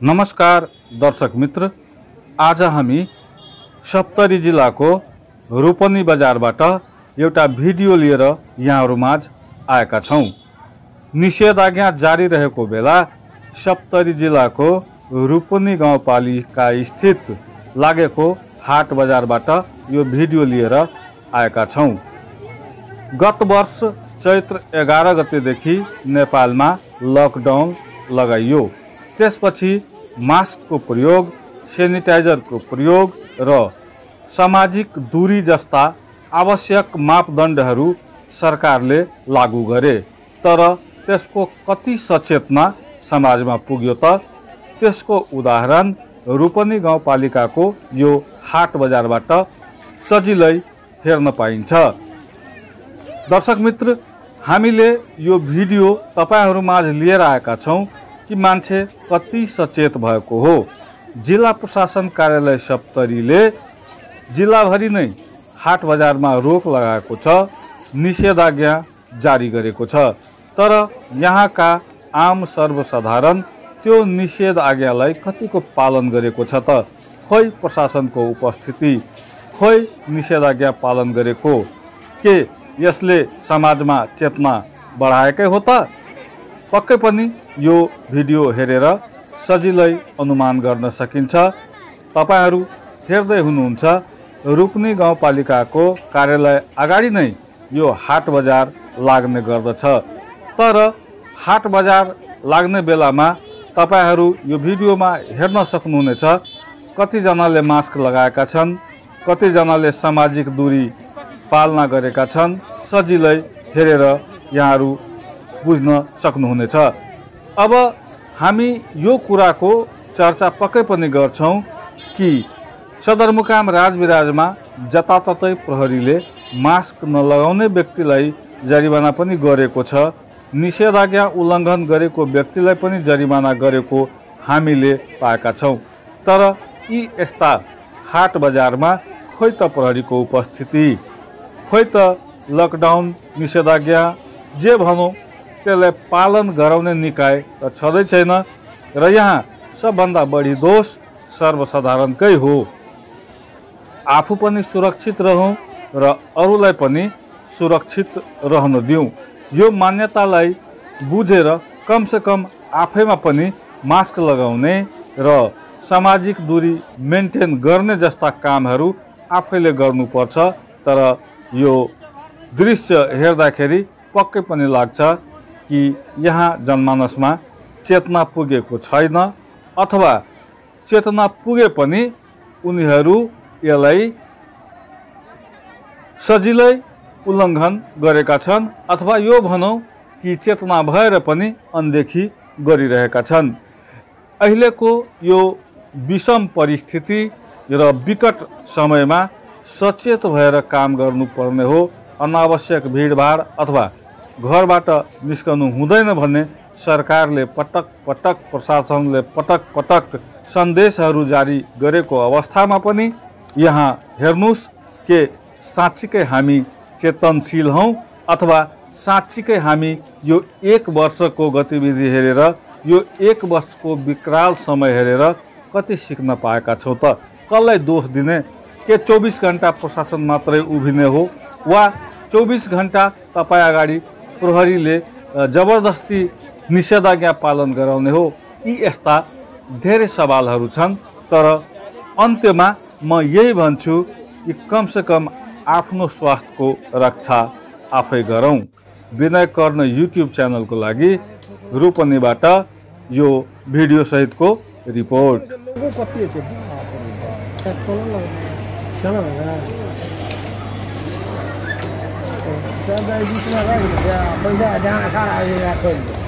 नमस्कार दर्शक मित्र, आज हामी सप्तरी जिल्लाको रूपनी बजारबाट एउटा भिडियो लिएर यहाँहरुमाझ आएका छौं। निषेधाज्ञा जारी रहेको बेला सप्तरी जिल्लाको रूपनी गाउँपालिका स्थित लागेको हाट बजारबाट यो भिडियो लिएर आएका छौं। गत वर्ष चैत्र 11 गतेदेखि नेपालमा लकडाउन लगाइयो। त्यसपछि मास्कको प्रयोग, सेनिटाइजरको प्रयोग र सामाजिक दूरी जस्ता आवश्यक मापदण्डहरू सरकारले लागू गरे। तर त्यसको कति सचेतना समाजमा पुग्यो त? त्यसको उदाहरण रूपनी गाउँपालिकाको यो हाट बजारबाट सजिलै हेर्न पाइन्छ। दर्शक मित्र, हामीले यो भिडियो तपाईहरुमाझ लिएर आएका छौं कि मान्छे कति सचेत भएको हो। जिल्ला प्रशासन कार्यालय सप्तरीले जिल्लाभरि नै हाट बजारमा रोक लगाएको छ, निषेधाज्ञा जारी गरेको छ। तर यहाँका आम सर्वसाधारण त्यो निषेधाज्ञालाई कतिको पालन गरेको छ त? खोइ प्रशासनको उपस्थिति, खोइ निषेधाज्ञा पालन गरेको के यसले समाजमा चेतना बढाएकै हो त? पक्कै पनि यो भिडियो हेरेर सजिलै अनुमान गर्न सकिन्छ। तपाईहरु हेर्दै हुनुहुन्छ रूपनी गाउँपालिकाको कार्यालय अगाडि नै यो हाट बजार लाग्ने गर्दछ। तर हाट बजार लाग्ने बेलामा तपाईहरु यो भिडियोमा हेर्न सक्नुहुनेछ कति जनाले मास्क लगाएका छन्, कति जनाले सामाजिक दूरी पालना गरेका छन्। सजिलै हेरेर यहाँहरु बुझ्न सक्नुहुनेछ। अब हामी यो कुराको चर्चा पक्कै पनि गर्छौं कि सदरमुकाम राजविराजमा जताततै प्रहरीले मास्क नलगाउने व्यक्तिलाई जरिवाना पनि गरेको छ। निषेधाज्ञा उल्लङ्घन गरेको व्यक्तिलाई पनि जरिवाना गरेको हामीले पाएका छौं। तर यी यस्ता हाट बजारमा खोइ त प्रहरीको उपस्थिति, खोइ त लकडाउन निषेधाज्ञा जे भनौं त्यसलाई पालन गराउने निकाय त छँदै छैन। र यहाँ सबभन्दा बढी दोष सर्वसाधारणकै हो। आफू पनि सुरक्षित रहौं र अरूलाई पनि सुरक्षित रहन दिउँ, यो मान्यतालाई बुझेर कम से कम आफैमा पनि मास्क लगाउने र सामाजिक दूरी मेन्टेन गर्ने जस्ता कामहरू आफैले गर्नुपर्छ। तर यो दृश्य हेर्दाखेरि पक्कै पनि लाग्छ कि यहाँ जनमानसमा चेतना पुगेको छैन, अथवा चेतना पुगे पनि उनीहरू यसलाई सजिलै उल्लङ्घन गरेका छन्, अथवा यो भनौं कि चेतना भएर पनि अनदेखी गरिरहेका छन्। अहिलेको यो विषम परिस्थिति र विकट समयमा सचेत भएर काम गर्नुपर्ने हो। अनावश्यक भिडभाड अथवा घरबाट निस्कनु हुँदैन भन्ने सरकारले पटक पटक, प्रशासनले पटक पटक सन्देशहरू जारी गरेको अवस्थामा पनि यहाँ हेर्नुस् के साँच्चीकै हामी चेतनशील हौं, अथवा साँच्चीकै हामी यो एक वर्षको गतिविधि हेरेर, यो एक वर्षको विकराल समय हेरेर कति सिक्न पाएका छौं त? कसलाई दोष दिने? के 24 घण्टा प्रशासन मात्रै उभिने हो, वा 24 घण्टा तपाईँ अगाडि प्रहरीले जबरदस्ती निषेधाज्ञा पालन गराउने हो? यी यस्ता धेरै सवालहरू छन्। तर अन्त्यमा म यही भन्छु कि कम से कम आफ्नो स्वास्थ्यको रक्षा आफै गरौँ। विनय कर्ण युट्युब च्यानलको लागि रूपनीबाट यो भिडियो सहितको रिपोर्ट। पैसा जहाँ